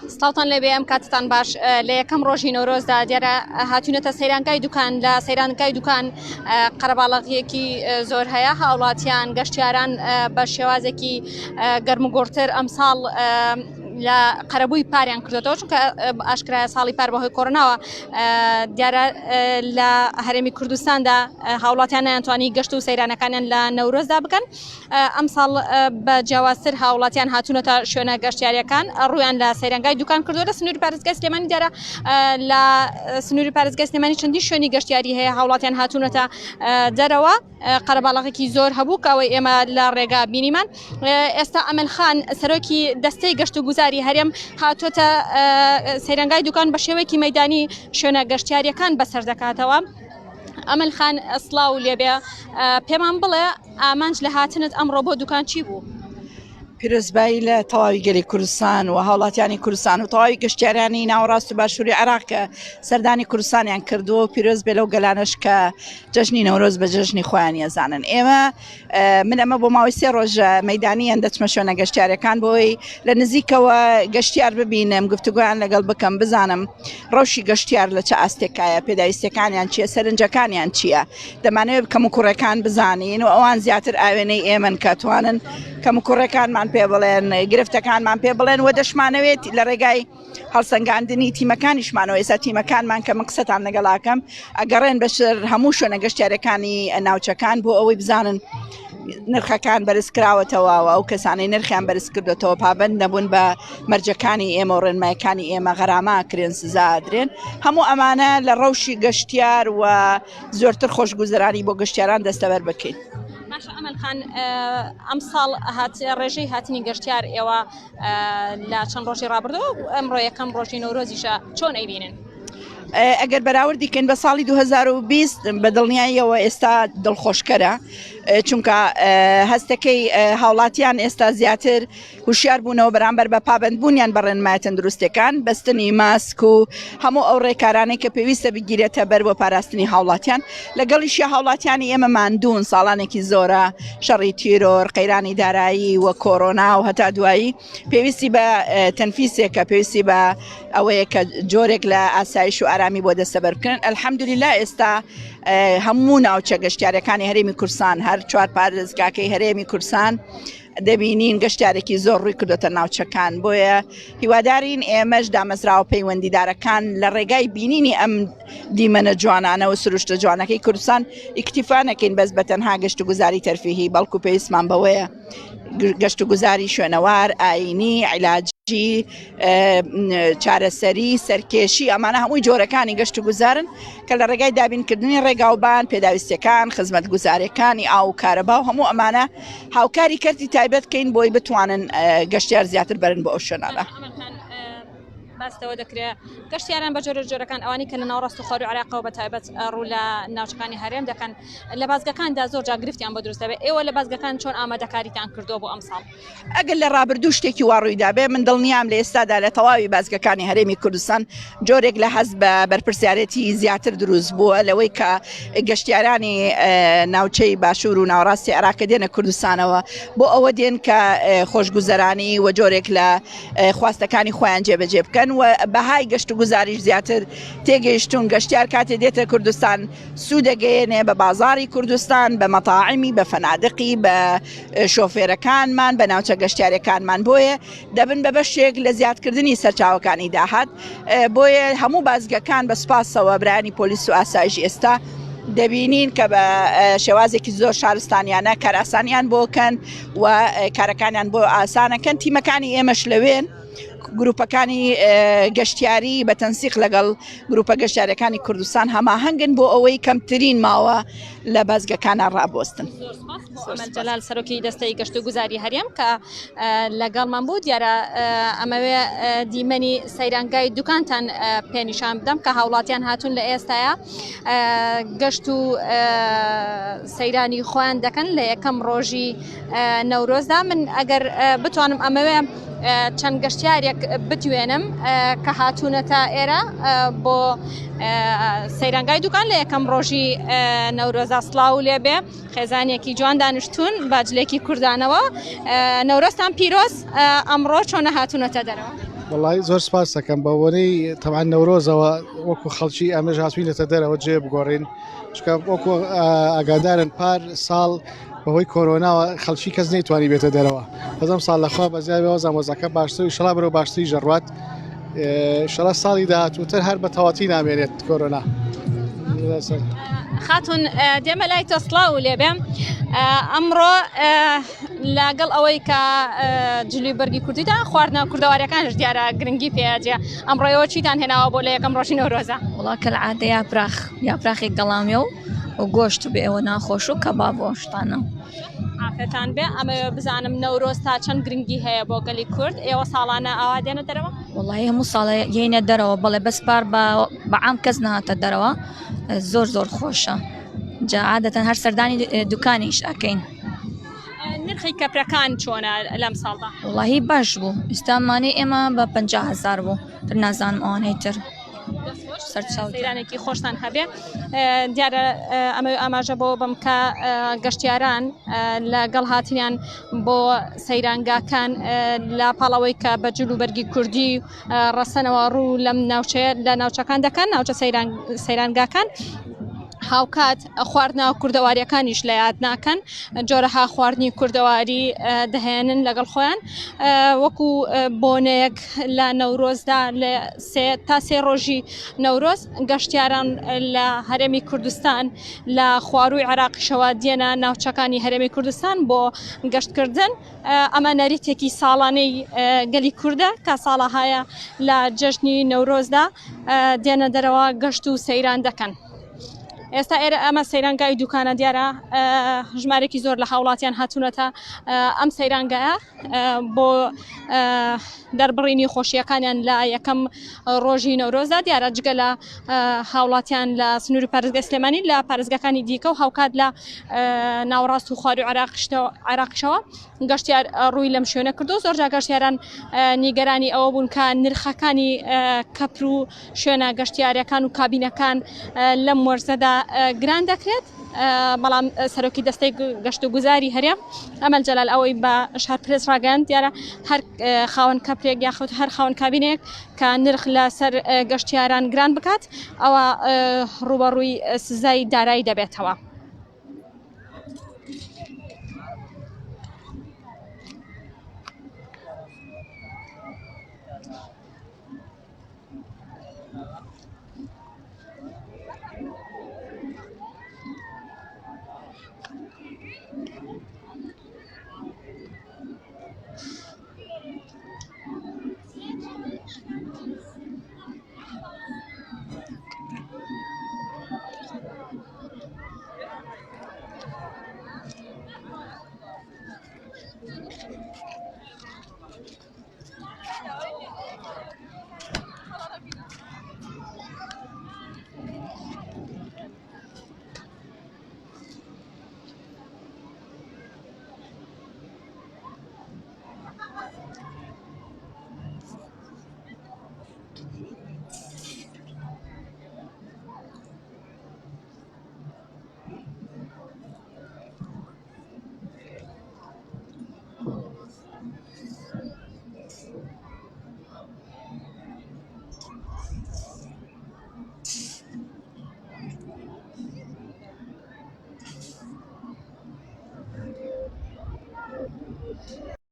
سڵاوتان لێبێ ئەم کاتتان باش لە یەکەم ڕۆژی نەورۆزدا دیارە هاتوونەتە سەیرانگای دوکان لە سەیرانگای دوکان قەرەباڵغیەکی زۆر هەیە هاوڵاتیان گەشتیاران بە شێوازێکی گەرم و گوڕتر ئەمساڵ لە قەرەبووی پاریان کردێتەوە چونکە ئاشکرایە ساڵی پار بەهۆی کۆرۆناوە دیارە لە هەرێمی کوردستاندا هاوڵاتیان نەیانتوانی گەشت و سەیرانەکانیان لە نەورۆزدا بکەن ئەمساڵ بە جیاوازتر هاوڵاتیان هاتوونەتە شوێنە گەشتیاریەکان ڕویان لە سەیرانگای دوکان کردووە لە سنووری پارێزگای سلێمانی دیارە لە سنووری پارێزگای سلێمانی چەندین شوێنی گەشتیاری هەیە هاوڵاتیان هاتوونەتە دەرەوە قەرەباڵغێکی زۆر هەبوو کە ئەوەی ئێمە لە ڕێگا بینیمان ئێستا ئەمەل خان سەرۆکی دەستەی گەشت و گوزاری هەرێم هاتووەتە سەیرانگای دوکان بە شێوەیەکی مەدانی شوێنە گەشتیاریەکان بەسەر دەکاتەوە. ئەمەل خان سڵاو لێبێ پێمان بڵێ ئامانج لە هاتنت ئەمڕۆ بۆ دوکان چی بوو؟ پیرۆزبایی لە تەواوی گەلی کوردستان و هاوڵاتیانی کوردستان و تەواوی گەشتیارانی ناوەڕاست و باشووری عێراق کە سەردانی کوردستانیان کردووە و پیرۆز بێ لەو گەلانەش کە جەژنی نەورۆز بە جەژنی خۆیان یەزانن ئێمە من ئەمە بۆ ماوەی سێ ڕۆژە مەدانیان دەچمە شوێنە گەشتیارەکان بۆی لە نزیکەوە گەشتیار ببینم گفتوگۆیان لەگەڵ بکەم بزانم ڕەوشی گەشتیار لە چ ئاستێکایە پێداویستەکانیان چییە سەرنجەکانیان چییە دەمانەوێت کەموکوڕەکان بزانین و ئەوان زیاتر ئاوێنەی ئێمەن کە توانن کەموکوڕەکانمان پێ بڵێن گرفتەکانمان پێ بڵێن و دەشمانەوێت لە ڕێگای هەڵسەنگاندنی تیمەکانیشمانەوە ئێستا تیمەکانمان کە من قسەتان لەگەڵاکەم ئەگەڕێن بەسەر هەموو شوێنە گەشتیارەکانی ناوچەکان بۆ ئەوەی بزانن نرخەکان بەرز کراوەتەوە و ئەو کەسانەی نرخیان بەرز کردوێتەوە پابند نەبوون بە مەرجەکانی ئێمە و ڕێنمایەکانی ئێمە غەرامە کرێن سزا درێن هەموو ئەمانە لە ڕەوشی گەشتیار و زۆرتر خۆشگوزەرانی بۆ گەشتیاران دەستەبەر بکەین. باشە ئەمەل خان ئەمساڵ هات ڕێژەی هاتنی گەشتیار ئێوە لە چەند ڕۆژی ڕابردوو ئەمڕۆ یەکەم ڕۆژی نەورۆزیشە چۆن ئەیبینن؟ ئەگەر بەراوردی کەین بە ساڵی 2020 بە دڵنیاییەوە ئێستا دڵخۆشکەرە چونکە هەستەکەی هاوڵاتیان ئێستا زیاتر هوشیار بوونەوە بەرامبەر بە پابەندبوونیان بە ڕێنمایە تەندروستیەکان، بەستنی ماسک و هەموو ئەو ڕێکارانەی کە پێویستە بگیرێتە بەر بۆ پاراستنی هاوڵاتیان، لەگەڵیشیا هاوڵاتیانی ئێمە ماندوون، ساڵانێکی زۆرە شەڕی تیرۆر، قەیرانی دارایی و کۆرۆنا و هەتا دوایی، پێویستی بە تەنفیسێکە، پێویستی بە ئەوەیە کە جۆرێک لە ئاسایش و ئارامی بۆ دەستەبەر بکەن، الحمدللە ئێستا هەموو ناوچە گەشتیارەکانی هەرێمی کوردستان، هەر چوار پارێزگاکەی هەرێمی کوردستان، دەبینین گەشتیارێکی زۆر ڕووی کردۆتە ناوچەکان بۆیە هیوادارین ئێمەش دامەزراوە پەیوەندیدارەکان لە ڕێگای بینینی ئەم دیمەنە جوانانە و سروشتە جوانەکەی کوردستان ئیکتیفا نەکەین بەس بە تەنها گەشت و گوزاری تەرفیهی بەڵکو پێویستمان بەوەیە گەشت و گوزاری شوێنەوار ئاینی عیلاجی چارەسەری سەرکێشی ئەمانە هەمووی جۆرەکانی گەشت و گوزارن کە لە ڕێگای دابینکردنی ڕێگاوبان پێداویستیەکان خزمەتگوزارەکانی ئاو و کارەبا و هەموو ئەمانە هاوکاری کەرتی تایبەت کەین بۆی بتوانن گەشتیار زیاتر بەرن بۆ ئەو شوێنانە. باس لەوە دەکرێت گەشتیاران بە جۆرە جۆرەکان ئەوانی کە لە ناوەڕاست و خواروی عراقەوە بە تایبەت ڕوو لە ناوچەکانی هەرێم دەکەن لە بازگەکاندا زۆر جا گرفتیان بۆ دروست دەبێت ئێوە لە بازگەکان چۆن ئامادەکاریتان کردووە بۆ ئەمساڵ؟ ئەگەر لە ڕابردوو شتێکی وا ڕوویدابێ من دڵنیام لە ئێستادا لە تەواوی بازگەکانی هەرێمی کوردستان جۆرێک لە هەست بە بەرپرسیارێتی زیاتر دروست بووە لەوەی کە گەشتیارانی ناوچەی باشوور و ناوەڕاستی عێراق کە دێنە کوردستانەوە بۆ ئەوە دێن کە خۆشگوزەرانی و جۆرێک لە خواستەکانی خۆیان جێبەجێ بکەن و بەهای گەشت و گوزاریش زیاتر تێگەیشتون گەشتیار کاتێ دێتە کوردستان سوودەگەیەنێ بە بازاری کوردستان بە مەتاعمی بە فەنادقی بە شۆفێرەکانمان بە ناوچە گەشتیارەکانمان بۆیە دەبن بە بەشێک لە زیادکردنی سەرچاوەکانی داهات بۆیە هەموو بازگەکان بە سوپاسەوە برایانی پۆلیس و ئاسایش ئێستا دەبینین کە بە شێوازێکی زۆر شارستانیانە کارئاسانیان بۆکەن و کارەکانیان بۆ ئاسانەکەن تیمەکانی ئێمەش لەوێن. گروپەکانی گەشتیاری بە تەنسیق لەگەڵ گروپە گەشتیارەکانی کوردستان هەماهەنگن بۆ ئەوەی کەمترین ماوە لە بازگەکانە ڕابوەستن. جەلال سەرۆکی دەستەی گەشت و گوزاری هەرێم کە لەگەڵمان بوو دیارە ئەمەوێ دیمەنی سەیرانگای دوکانتان پێنیشان بدەم کە هاوڵاتیان هاتوون لە ئێستاە گەشت و سەیرانی خۆیان دەکەن لە یەکەم ڕۆژی نەورۆزدا من ئەگەر بتوانم ئەمەوێ چەند گەشتیارێک بتوێنم کە هاتوونەتە ئێرە بۆ سەیرانگای دوکان لە یەکەم ڕۆژی نەورۆزا سڵاو لێبێ خێزانێکی جوان دانیشتون باجلێکی کوردانەوە نەورۆستان پیرۆز ئەمڕۆ چۆنە هاتوونەتە دەرەوە؟ وەڵی زۆر سپاس دەکەم بە وەرەی تەوان نەورۆزەوە وەکو خەڵکی ئەمەش هاتوینەتە دەرەوە جێ بگۆڕین چکە وەکو ئاگادارن پار ساڵ بەهۆی کۆرۆناوە خەڵکی کەس نەیتوانی بێتە دەرەوە بەزەم ساڵ لەخوا بەزیاوە زامۆزەکە باشتر شڵا بەرەو باشتری ژەڕوات شەڵا ساڵی داهاتووتر هەر بە تەواتی نامێنێت کۆرۆنا. خاتون دێمە لای تۆ سڵاو لێبێ ئەمڕۆ لەگەڵ ئەوەی کە جلی بەرگی کوردیدا خواردنە کوردەواریەکانش دیارە گرنگی پێجێ ئەمڕۆیەوە چیتان هێناوە بۆ لە یەکەم ڕۆژی نەورۆزە وڵا کەلعادە یاپراخ یاپراخێک گەڵامێ و و گۆشت بێ ئێوە ناخۆش و کەباب و شتانە. عافێتان بێ ئەمەوێ بزانم نەورۆز تا چەند گرنگی هەیە بۆ گەلی کورد ئێوە ساڵانە ئاوا دێنە دەرەوە؟ وەڵی هەموو ساڵە یینە دەرەوە بەڵێ بەس پار بە بەعام کەس نهاتە دەرەوە زۆر زۆر خۆشە جا عادەتەن هەر سەردانی دوکانیش ئەکەین. نرخی کەپرەکان چۆنە لەم ساڵدا؟ وەڵی باش بوو ئیستامانەی ئێمە بە 50 هزار بوو تر نازانم ئەوانەی تر. سەیرانێکی خۆشتان هەبێ دیارە ئەمە ئاماژە بۆ بم کە گەشتیاران لەگەڵ هاتنیان بۆ سەیرانگاکان لە پاڵەوەی کە بە جل و بەرگی کوردی ڕەسەنەوە ڕوو لەم ناوچەیە لە ناوچەکان دەکەن ناوچە سەیرانگاکان هاوکات خواردنە کوردەواریەکانیش لە یاد ناکەن جۆرەها خواردنی کوردەواری دەهێنن لەگەڵ خۆیان وەکو بۆنەیەک لە نەورۆزدا لە تا سێ ڕۆژی نەورۆز گەشتیاران لە هەرێمی کوردستان لە خوارووی عێراقیشەوە دێنە ناوچەکانی هەرێمی کوردستان بۆ گەشتکردن ئەمە نەریتێکی ساڵانەی گەلی کوردە کە ساڵەهایە لە جەژنی نەورۆزدا دێنە دەرەوە گەشت و سەیران دەکەن. ئێستا ئێرە ئەمە سەیرانگای دوکانە دیارە ژمارێکی زۆر لە هاوڵاتیان هاتوونەتە ئەم سەیرانگایە بۆ دەربڕینی خۆشیەکانیان لە یەکەم ڕۆژی نەورۆزدا دیارە جگە لە هاوڵاتیان لە سنووری پارێزگای سلێمانی لە پارێزگاکانی دیکە و هاوکات لە ناوەڕاست و خواروی عێراقیشەوە گەشتیار ڕووی لەم شوێنە کردو زۆرجا گەشتیاران نیگەرانی ئەوە بوون کە نرخەکانی کەپر و شوێنە گەشتیارەکان و کابینەکان لەم وەرزەدا گران دەکرێت بەڵام سەرۆکی دەستەی گەشت و گوزاری هەرێم ئەمەل جەلال ئەوەی بە شار پرێس ڕاگەیاند دیارە هەر خاوەن کەپرێک یاخود هەر خاوەن کابینێک کە نرخ لەسەر گەشتیاران گران بکات ئەوە ڕوبەڕووی سزای دارایی دەبێتەوە.